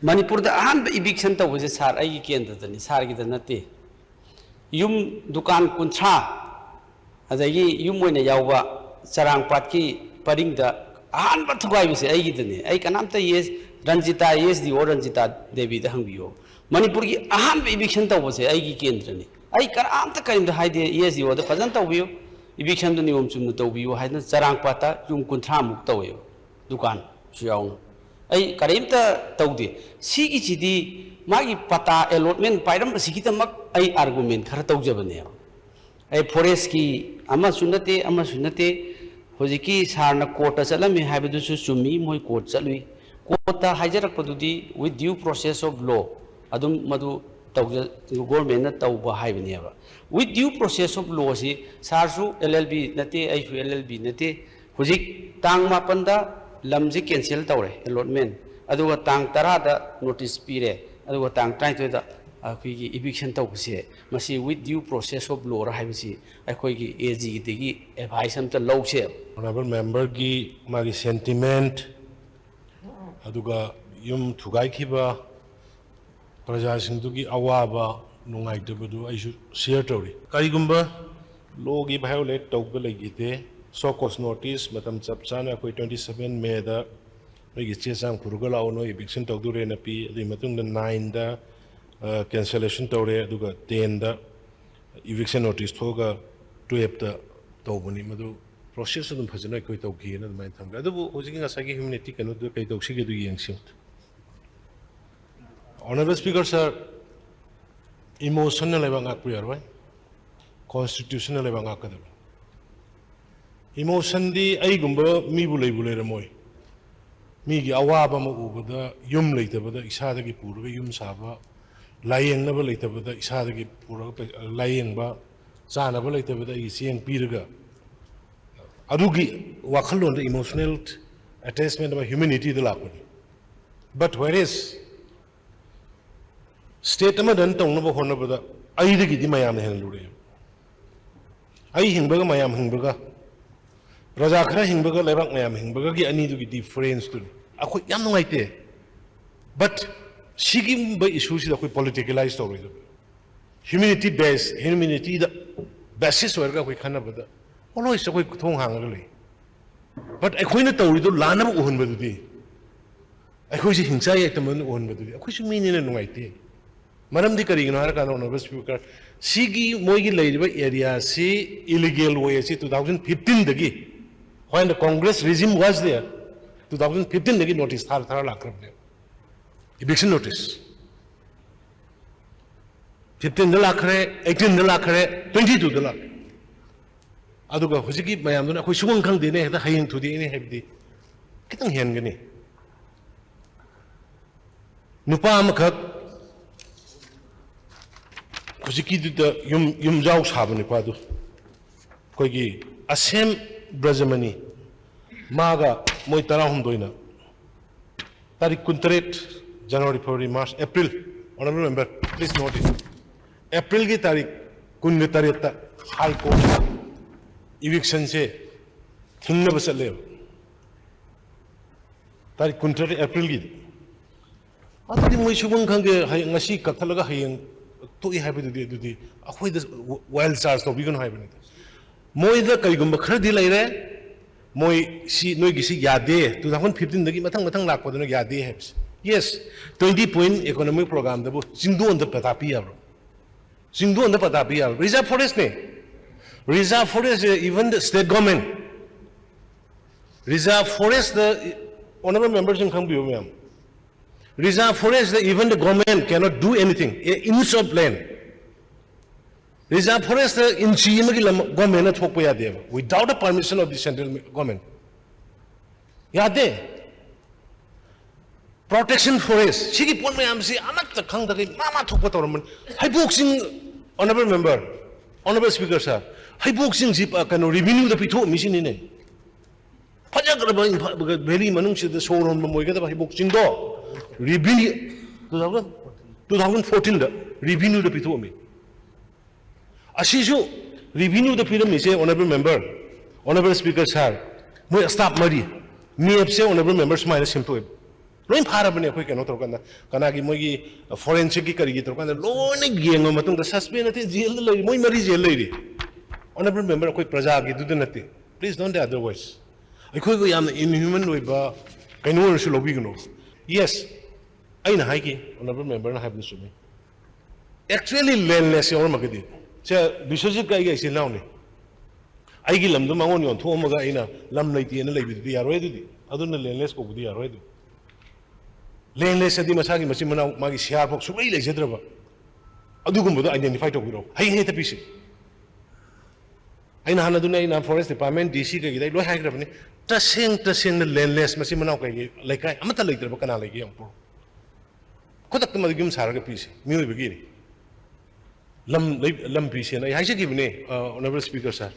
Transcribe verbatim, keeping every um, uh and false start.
ꯃꯅꯤꯄꯨꯔꯗ ꯑꯍꯥꯟꯕ ꯏꯚꯤꯛꯁꯟ ꯇꯧꯕꯁꯦ ꯁꯥꯔ ꯑꯩꯒꯤ ꯀꯦꯟꯗ꯭ꯔꯗꯅꯤ, ꯁꯥꯔꯒꯤꯗ ꯅꯠꯇꯦ꯫ ꯌꯨꯝ ꯗꯨꯀꯥꯟ ꯀꯨꯟꯊ꯭ꯔꯥ, ꯑꯗꯒꯤ ꯌꯨꯝ ꯑꯣꯏꯅ ꯌꯥꯎꯕ ꯆꯔꯥꯡꯄꯥꯠꯀꯤ ꯄꯔꯤꯡꯗ ꯑꯍꯥꯟꯕ ꯊꯨꯒꯥꯏꯕꯁꯦ ꯑꯩꯒꯤꯗꯅꯤ꯫ ꯑꯩ ꯀꯅꯥꯝꯇ ꯌꯦꯁ, ꯔꯟꯖꯤꯇꯥ, ꯑꯦꯁ ꯗꯤ ꯑꯣ ꯔꯟꯖꯤꯇꯥ ꯗꯦꯕꯤꯗ ꯍꯪꯕꯤꯌꯣ꯫ ꯃꯅꯤꯄꯨꯔꯒꯤ ꯑꯍꯥꯟꯕ ꯏꯚꯤꯛꯁꯟ ꯇꯧꯕꯁꯦ ꯑꯩꯒꯤ ꯀꯦꯟꯗ꯭ꯔꯅꯤ꯫ ꯑꯩ ꯀꯅꯥꯝꯇ ꯀꯔꯤꯝꯇ ꯍꯥꯏꯗꯦ, ꯑꯦꯁ ꯗꯤ ꯑꯣꯗ ꯐꯖꯅ ꯇꯧꯕꯤꯌꯨ, ꯏꯚꯤꯛꯁꯟꯗꯨ ꯅꯤꯌꯣꯝ ꯆꯨꯝꯅ ꯇꯧꯕꯤꯌꯨ ꯍꯥꯏꯗꯅ ꯆꯔꯥꯡꯄꯥꯠꯇ ꯌꯨꯝ ꯀꯨꯟꯊ꯭ꯔꯥꯃꯨꯛ ꯇꯧꯋꯦꯕ, ꯗꯨꯀꯥꯟꯁꯨ ꯌꯥꯎꯅ꯫ ꯑꯩ ꯀꯔꯤꯝꯇ ꯇꯧꯗꯦ꯫ ꯁꯤꯒꯤꯁꯤꯗꯤ ꯃꯥꯒꯤ ꯄꯇꯥ ꯑꯦꯂꯣꯠꯃꯦꯟ ꯄꯥꯏꯔꯝꯕꯁꯤꯒꯤꯗꯃꯛ ꯑꯩ ꯑꯥꯔꯒꯨꯃꯦꯟ ꯈꯔ ꯇꯧꯖꯕꯅꯦꯕ꯫ ꯑꯩ ꯐꯣꯔꯦꯁꯀꯤ ꯑꯃꯁꯨ ꯅꯠꯇꯦ, ꯑꯃꯁꯨ ꯅꯠꯇꯦ꯫ ꯍꯧꯖꯤꯛꯀꯤ ꯁꯥꯔꯅ ꯀꯣꯔꯠꯇ ꯆꯠꯂꯝꯃꯤ ꯍꯥꯏꯕꯗꯨꯁꯨ ꯆꯨꯝꯃꯤ, ꯃꯣꯏ ꯀꯣꯔꯠ ꯆꯠꯂꯨꯏ꯫ ꯀꯣꯔꯠꯇ ꯍꯥꯏꯖꯔꯛꯄꯗꯨꯗꯤ with due process of law ꯑꯗꯨꯝ ꯃꯗꯨ ꯇꯧꯖ-, ꯒꯣꯔꯃꯦꯟꯅ ꯇꯧꯕ ꯍꯥꯏꯕꯅꯦꯕ꯫ With due process of law ꯁꯤ ꯁꯥꯔꯁꯨ ꯑꯦꯜ ꯑꯦꯜ ꯕꯤ ꯅꯠꯇꯦ, ꯑꯩꯁꯨ ꯑꯦꯜ ꯑꯦꯜ ꯕꯤ ꯅꯠꯇꯦ꯫ ꯍꯧꯖꯤꯛ ꯇꯥꯡ ꯃꯥꯄꯟꯗ ꯂꯝꯁꯦ ꯀꯦꯟꯁꯦꯜ ꯇꯧꯔꯦ, ꯑꯦꯂꯣꯠꯃꯦꯟ, ꯑꯗꯨꯒ ꯇꯥꯡ ꯇꯔꯥꯗ ꯅꯣꯇꯤꯁ ꯄꯤꯔꯦ, ꯑꯗꯨꯒ ꯇꯥꯡ ꯇꯔꯥꯅꯤꯊꯣꯏꯗ ꯑꯩꯈꯣꯏꯒꯤ ꯏꯚꯤꯛꯁꯟ ꯇꯧꯕꯁꯦ, ꯃꯁꯤ with due process of law ꯔ ꯍꯥꯏꯕꯁꯤ ꯑꯩꯈꯣꯏꯒꯤ ꯑꯦ ꯖꯤꯗꯒꯤ ꯑꯦꯗꯚꯥꯏꯁ ꯑꯝꯇ ꯂꯧꯁꯦꯕ꯫ ꯑꯣꯅꯔꯦꯕꯜ ꯃꯦꯝꯕꯔꯒꯤ ꯃꯥꯒꯤ ꯁꯦꯟꯇꯤꯃꯦꯟꯠ, ꯑꯗꯨꯒ ꯌꯨꯝ ꯊꯨꯒꯥꯏꯈꯤꯕ ꯄ꯭ꯔꯖꯥꯁꯤꯡꯗꯨꯒꯤ ꯑꯋꯥꯕ ꯅꯨꯡꯉꯥꯏꯇꯕꯗꯨ ꯑꯩꯁꯨ ꯁꯤꯌꯔ ꯇꯧꯔꯤ꯫ ꯀꯔꯤꯒꯨꯝꯕ ꯂꯣꯒꯤ ꯚꯥꯏꯑꯣꯂꯦꯠ ꯇꯧꯕ ꯂꯩꯈꯤꯗꯦ, ꯁꯣ ꯀꯣꯁ ꯅꯣꯇꯤꯁ ꯃꯇꯝ ꯆꯞ ꯆꯥꯅ ꯑꯩꯈꯣꯏ ꯇ꯭ꯋꯦꯟꯇꯤ ꯁꯚꯦꯟ ꯃꯦꯗ ꯅꯣꯏꯒꯤ ꯆꯦ ꯆꯥꯡ ꯄꯨꯔꯒ ꯂꯥꯛꯑꯣ, ꯅꯣꯏ ꯏꯚꯤꯛꯁꯟ ꯇꯧꯗꯣꯔꯦꯅ ꯄꯤ꯫ ꯑꯗꯨꯒꯤ ꯃꯇꯨꯡꯗ ꯅꯥꯏꯟꯗ ꯀꯦꯟꯁꯦꯂꯦꯁꯟ ꯇꯧꯔꯦ, ꯑꯗꯨꯒ ꯇꯦꯟꯗ ꯏꯚꯤꯛꯁꯟ ꯅꯣꯇꯤꯁ ꯊꯣꯛꯑꯒ ꯇꯨꯌꯦꯜꯞꯇ ꯇꯧꯕꯅꯤ꯫ ꯃꯗꯨ ꯄ꯭ꯔꯣꯁꯦꯁ ꯑꯗꯨꯝ ꯐꯖꯅ ꯑꯩꯈꯣꯏ ꯇꯧꯈꯤꯑꯅ ꯑꯗꯨꯃꯥꯏꯅ ꯊꯝꯈ꯭ꯔꯦ꯫ ꯑꯗꯨꯕꯨ ꯍꯧꯖꯤꯛꯀꯤ ꯉꯁꯥꯏꯒꯤ ꯍ꯭ꯌꯨꯃꯤꯅꯤꯇꯤ ꯀꯩꯅꯣꯗꯨꯗ ꯀꯩ ꯇꯧꯁꯤꯒꯦ ꯑꯗꯨ ꯌꯦꯡꯁꯤ꯫ ꯑꯣꯅꯔꯦꯕꯜ ꯁ꯭ꯄꯤꯀꯔ ꯁꯥꯔ, ꯏꯃꯣꯁꯟꯅ ꯂꯩꯕꯥꯛ ꯉꯥꯛꯄ ꯌꯥꯔꯣꯏ, ꯀꯣꯟꯁꯇꯤꯇ꯭ꯌꯨꯁꯟꯅ ꯂꯩꯕꯥꯛ ꯉꯥꯛꯀꯗꯕꯅꯤ꯫ ꯏꯃꯣꯁꯟꯗꯤ ꯑꯩꯒꯨꯝꯕ ꯃꯤꯕꯨ ꯂꯩꯕꯨ ꯂꯩꯔꯝꯃꯣꯏ꯫ ꯃꯤꯒꯤ ꯑꯋꯥꯕ ꯑꯃ ꯎꯕꯗ, ꯌꯨꯝ ꯂꯩꯇꯕꯗ ꯏꯁꯥꯗꯒꯤ ꯄꯨꯔꯒ ꯌꯨꯝ ꯁꯥꯕ, ꯂꯥꯏꯌꯦꯡꯅꯕ ꯂꯩꯇꯕꯗ ꯏꯁꯥꯗꯒꯤ ꯄꯨꯔꯒ ꯄꯩ-, ꯂꯥꯏꯌꯦꯡꯕ, ꯆꯥꯅꯕ ꯂꯩꯇꯕꯗ ꯑꯩꯒꯤ ꯆꯦꯡ ꯄꯤꯔꯒ, ꯑꯗꯨꯒꯤ ꯋꯥꯈꯜꯂꯣꯟꯗ ꯏꯃꯣꯁꯅꯦꯜ ꯑꯦꯇꯦꯆꯃꯦꯟ ꯑꯃ ꯍ꯭ꯌꯨꯃꯤꯅꯤꯇꯤꯗ ꯂꯥꯛꯄꯅꯤ꯫ But whereas state ꯑꯃꯗ ꯇꯧꯅꯕ ꯍꯣꯠꯅꯕꯗ ꯑꯩꯗꯒꯤꯗꯤ ꯃꯌꯥꯝꯅ ꯍꯦꯟꯅ ꯂꯨꯔꯛꯑꯦꯕ꯫ ꯑꯩ ꯍꯤꯡꯕꯒ ꯃꯌꯥꯝ ꯍꯤꯡꯕꯒ, ꯄ꯭ꯔꯖꯥ ꯈꯔ ꯍꯤꯡꯕꯒ ꯂꯩꯕꯥꯛ ꯃꯌꯥꯝ ꯍꯤꯡꯕꯒꯒꯤ ꯑꯅꯤꯗꯨꯒꯤ ꯗꯤꯐꯔꯦꯟꯁꯇꯨꯅꯤ꯫ ꯑꯩꯈꯣꯏ ꯌꯥꯝ ꯅꯨꯡꯉꯥꯏꯇꯦ꯫ But ꯁꯤꯒꯨꯝꯕ ꯏꯁꯨꯁꯤꯗ ꯑꯩꯈꯣꯏ ꯄꯣꯂꯤꯇꯤꯀꯦꯂꯥꯏꯁ ꯇꯧꯔꯣꯏꯗꯕ, ꯍ꯭ꯌꯨꯃꯤꯅꯤꯇꯤ ꯕꯦꯁ, ꯍ꯭ꯌꯨꯃꯤꯅꯤꯇꯤꯗ ꯕꯦꯁꯤꯁ ꯑꯣꯏꯔꯒ ꯑꯩꯈꯣꯏ ꯈꯟꯅꯕꯗ ꯑꯣꯜꯋꯦꯁ ꯑꯩꯈꯣꯏ ꯊꯣꯡ ꯍꯥꯡꯉꯒ ꯂꯩ꯫ ꯕꯠ ꯑꯩꯈꯣꯏꯅ ꯇꯧꯔꯤꯗꯣ ꯂꯥꯟꯅꯕ ꯎꯍꯟꯕꯗꯨꯗꯤ, ꯑꯩꯈꯣꯏꯁꯦ ꯍꯤꯡꯆꯥ ꯌꯥꯏꯇꯝꯅ ꯎꯍꯟꯕꯗꯨꯗꯤ ꯑꯩꯈꯣꯏꯁꯨ ꯃꯤꯅꯤꯅ ꯅꯨꯡꯉꯥꯏꯇꯦ꯫ ꯃꯔꯝꯗꯤ ꯀꯔꯤꯒꯤꯅꯣ ꯍꯥꯏꯔꯀꯥꯟꯗ, ꯑꯣꯅꯔꯦꯕꯜ ꯁ꯭ꯄꯤꯀꯔ, ꯁꯤꯒꯤ ꯃꯣꯏꯒꯤ ꯂꯩꯔꯤꯕ ꯑꯦꯔꯤꯌꯥꯁꯤ ꯏꯂꯤꯒꯦꯜ ꯑꯣꯏ ꯑꯁꯤ two thousand fifteen ꯗꯒꯤ, when the Congress regime was there, two thousand fifteen ꯗꯒꯤ ꯅꯣꯇꯤꯁ ꯊꯥꯔ ꯊꯥꯔ ꯂꯥꯛꯈ꯭ꯔꯕꯅꯦꯕ, ꯏꯚꯤꯛꯁꯟ ꯅꯣꯇꯤꯁ꯫ Fifteen ꯗ ꯂꯥꯛꯈ꯭ꯔꯦ, eighteen ꯗ ꯂꯥꯛꯈ꯭ꯔꯦ, twenty two ꯗ ꯂꯥꯛꯈ꯭ꯔꯦ꯫ ꯑꯗꯨꯒ ꯍꯧꯖꯤꯛꯀꯤ ꯃꯌꯥꯝꯗꯨꯅ ꯑꯩꯈꯣꯏ ꯁꯨꯈꯪ ꯈꯪꯗꯦꯅꯦ, ꯍꯦꯛꯇ ꯍꯌꯦꯡ ꯊꯨꯗꯦꯛꯏꯅꯦ ꯍꯥꯏꯕꯗꯤ ꯈꯤꯇꯪ ꯍꯦꯟꯒꯅꯤ꯫ ꯅꯨꯄꯥ ꯑꯃꯈꯛ ꯍꯧꯖꯤꯛꯀꯤꯗꯨꯗ ꯌꯨꯝ, ꯌꯨꯝꯖꯥꯎ ꯁꯥꯕ ꯅꯨꯄꯥꯗꯨ, ꯑꯩꯈꯣꯏꯒꯤ ꯑꯁꯦꯝ ꯕ꯭ꯔꯖꯃꯅꯤ, ꯃꯥꯒ ꯃꯣꯏ ꯇꯔꯥꯍꯨꯝꯗꯣꯏꯅ ꯇꯥꯔꯤꯛ ꯀꯨꯟꯇꯔꯦꯠ, January, February, March, April, honorable member, please note it, ꯑꯦꯄ꯭ꯔꯤꯜꯒꯤ ꯇꯥꯔꯤꯛ ꯀꯨꯟꯒ ꯇꯔꯦꯠꯇ ꯍꯥꯏ ꯀꯣꯔꯠꯇ ꯏꯚꯤꯛꯁꯟꯁꯦ ꯊꯤꯡꯅꯕ ꯆꯠꯂꯦꯕ, ꯇꯥꯔꯤꯛ ꯀꯨꯟꯇꯔꯦꯠ ꯑꯦꯄ꯭ꯔꯤꯜꯒꯤꯗ꯫ ꯑꯗꯨꯗꯤ ꯃꯣꯏ ꯁꯨꯕꯪ ꯈꯪꯗꯦ, ꯍꯌꯦꯡ, ꯉꯁꯤ ꯀꯛꯊꯠꯂꯒ ꯍꯌꯦꯡ ꯇꯣꯛꯏ ꯍꯥꯏꯕꯗꯨꯗꯤ, ꯑꯗꯨꯗꯤ ꯑꯩꯈꯣꯏꯗ ꯋꯥꯏꯜ ꯆꯥꯔꯖ ꯇꯧꯕꯤꯒꯅꯨ ꯍꯥꯏꯕꯅꯤꯗ꯫ ꯃꯣꯏꯗ ꯀꯔꯤꯒꯨꯝꯕ ꯈꯔꯗꯤ ꯂꯩꯔꯦ, ꯃꯣꯏ ꯁꯤ, ꯅꯣꯏꯒꯤꯁꯤ ꯌꯥꯗꯦ, two thousand fifteen ꯗꯒꯤ ꯃꯊꯪ ꯃꯊꯪ ꯂꯥꯛꯄꯗꯨꯅ ꯌꯥꯗꯦ ꯍꯥꯏꯕꯁꯦ꯫ Yes, twenty point economic programꯗꯕꯨ ꯆꯤꯡꯗꯣꯟꯗ ꯄꯇꯥ ꯄꯤ ꯌꯥꯕ꯭ꯔꯣ? ꯆꯤꯡꯗꯣꯟꯗ ꯄꯇꯥ ꯄꯤ ꯌꯥꯕ꯭ꯔꯣ? Reserve forestꯅꯦ꯫ Reserve forest, even the state government, reserve forestꯇ, honorable memberꯁꯤꯡ ꯈꯪꯕꯤꯌꯨ ꯃꯌꯥꯝ, reserve forestꯇ even the government cannot do anything, a inch of land. Reserve forestꯇ ꯏꯟꯆꯤ ꯑꯃꯒꯤ ꯂꯝ governmentꯅ ꯊꯣꯛꯄ ꯌꯥꯗꯦꯕ, without the permission of the central government. ꯌꯥꯗꯦ꯫ Protection forest, ꯁꯤꯒꯤ ꯄꯣꯠ ꯃꯌꯥꯝꯁꯤ ꯑꯃꯠꯇ ꯈꯪꯗꯈꯩ ꯃꯥ ꯃꯥ ꯊꯣꯛꯄ ꯇꯧꯔꯝꯕꯅꯤ꯫ ꯍꯩꯕꯣꯛ ꯆꯤꯡ, honorable member, honorable speaker sir, ꯍꯩꯕꯣꯛ ꯆꯤꯡꯁꯤ, ꯑ, ꯀꯩꯅꯣ, revenueꯗ ꯄꯤꯊꯣꯛꯑꯝꯃꯤꯁꯤꯅꯤꯅꯦ꯫ ꯐꯖꯈ꯭ꯔꯕ ꯏꯝꯐꯥꯜ valley ꯃꯅꯨꯡꯁꯤꯗ ꯁꯣꯔ ꯍꯣꯟꯕ ꯑꯣꯏꯒꯗꯕ ꯍꯩꯕꯣꯛ ꯆꯤꯡꯗꯣ revenue, two thousand, two thousand fourteenꯗ revenueꯗ ꯄꯤꯊꯣꯛꯑꯝꯃꯤ꯫ ꯑꯁꯤꯁꯨ revenueꯗ ꯄꯤꯔꯝꯃꯤꯁꯦ, honorable member, honorable speaker sir, ꯃꯣꯏ staff ꯃꯔꯤ, ꯃꯦꯞꯁꯦ honorable member ꯁꯨꯃꯥꯏꯅ ꯁꯦꯝꯗꯣꯛꯑꯦꯕ꯫ ꯂꯣꯏ ꯐꯥꯔꯕꯅꯦ ꯑꯩꯈꯣꯏ ꯀꯩꯅꯣ ꯇꯧꯔꯀꯥꯟꯗ, ꯀꯅꯥꯒꯤ ꯃꯣꯏꯒꯤ ꯐꯣꯔꯦꯟꯁꯤꯛꯀꯤ ꯀꯔꯤꯒꯤ ꯇꯧꯔꯀꯥꯟꯗ ꯂꯣꯏꯅ ꯌꯦꯡꯉ ꯃꯇꯨꯡꯗ ꯁꯁꯄꯦꯟ ꯅꯠꯇꯦ, ꯖꯦꯜꯗ ꯂꯩꯔꯤ, ꯃꯣꯏ ꯃꯔꯤ ꯖꯦꯜ ꯂꯩꯔꯤ꯫ ꯑꯣꯅꯔꯦꯕꯜ ꯃꯦꯝꯕꯔ, ꯑꯩꯈꯣꯏ ꯄ꯭ꯔꯖꯥꯒꯤꯗꯨꯗ ꯅꯠꯇꯦ꯫ Please don't say otherwise. ꯑꯩꯈꯣꯏꯕꯨ ꯌꯥꯝꯅ ꯏꯟꯍ꯭ꯌꯨꯃꯟ ꯑꯣꯏꯕ ꯀꯩꯅꯣ ꯑꯣꯏꯔꯁꯨ ꯂꯧꯕꯤꯒꯅꯨ꯫ ꯌꯦꯁ, ꯑꯩꯅ ꯍꯥꯏꯈꯤ, ꯑꯣꯅꯔꯦꯕꯜ ꯃꯦꯝꯕꯔꯅ ꯍꯥꯏꯕꯗꯨ ꯆꯨꯝꯃꯤ꯫ ꯑꯦꯛꯆꯨꯋꯦꯂꯤ ꯂꯦꯟꯂꯦꯁ ꯌꯥꯎꯔꯝꯃꯒꯗꯤ, ꯁꯦ, ꯕꯤꯁ꯭ꯋꯖꯤꯠꯀ ꯑꯩꯒ ꯏꯆꯤꯜ ꯏꯅꯥꯎꯅꯤ꯫ ꯑꯩꯒꯤ ꯂꯝꯗꯣ ꯃꯉꯣꯟ ꯌꯣꯟꯊꯣꯛꯑꯝꯃꯒ ꯑꯩꯅ ꯂꯝ ꯂꯩꯇꯦꯅ ꯂꯩꯕꯗꯨꯗꯤ ꯌꯥꯔꯣꯏ꯫ ꯑꯗꯨꯗꯤ ꯑꯗꯨꯅ ꯂꯦꯟꯂꯦꯁ ꯀꯧꯕꯗꯤ ꯌꯥꯔꯣꯏ꯫ ꯑꯗꯨ ꯂꯦꯟꯂꯦꯁ ꯑꯗꯤ ꯃꯁꯥꯒꯤ ꯃꯆꯤꯟ ꯃꯅꯥꯎ, ꯃꯥꯒꯤ ꯁꯤꯌꯥꯔ ꯐꯥꯎ ꯁꯨꯡꯂꯩ ꯂꯩꯖꯗ꯭ꯔꯕ, ꯑꯗꯨꯒꯨꯝꯕꯗꯣ ꯑꯥꯏꯗꯦꯟꯇꯤꯐꯥꯏ ꯇꯧꯕꯤꯔꯛꯑꯣ ꯍꯌꯦꯡ ꯍꯦꯛꯇ ꯄꯤꯁꯤ꯫ ꯑꯩ ꯅꯍꯥꯟ ꯑꯗꯨꯅ ꯑꯩꯅ ꯐꯣꯔꯦꯁ ꯗꯤꯄꯥꯔꯠꯃꯦꯟ, ꯗꯤ ꯁꯤ ꯀꯩꯒꯤꯗ ꯑꯩ ꯂꯣꯏ ꯍꯥꯏꯈ꯭ꯔꯕꯅꯤ꯫ ꯇꯁꯦꯡ ꯇꯁꯦꯡꯅ ꯂꯦꯟꯂꯦꯁ ꯃꯆꯤꯟ ꯃꯅꯥꯎ ꯀꯩꯒꯤ ꯂꯩꯀꯥꯏ ꯑꯃꯠꯇ ꯂꯩꯇ꯭ꯔꯕ ꯀꯅꯥ ꯂꯩꯒꯦ ꯌꯦꯡꯉꯨ꯫ ꯈꯨꯗꯛꯇ ꯃꯗꯨ ꯌꯨꯝ ꯁꯥꯔꯒ ꯄꯤꯁꯤ, ꯃꯤꯑꯣꯏꯕꯒꯤ ꯂꯝ ꯂꯩ-, ꯂꯝ ꯄꯤꯁꯦꯅ ꯑꯩ ꯍꯥꯏꯖꯈꯤꯕꯅꯦ, ꯑ, ꯑꯣꯅꯔꯦꯕꯜ ꯁ꯭ꯄꯤꯀꯔ ꯁꯥꯔ꯫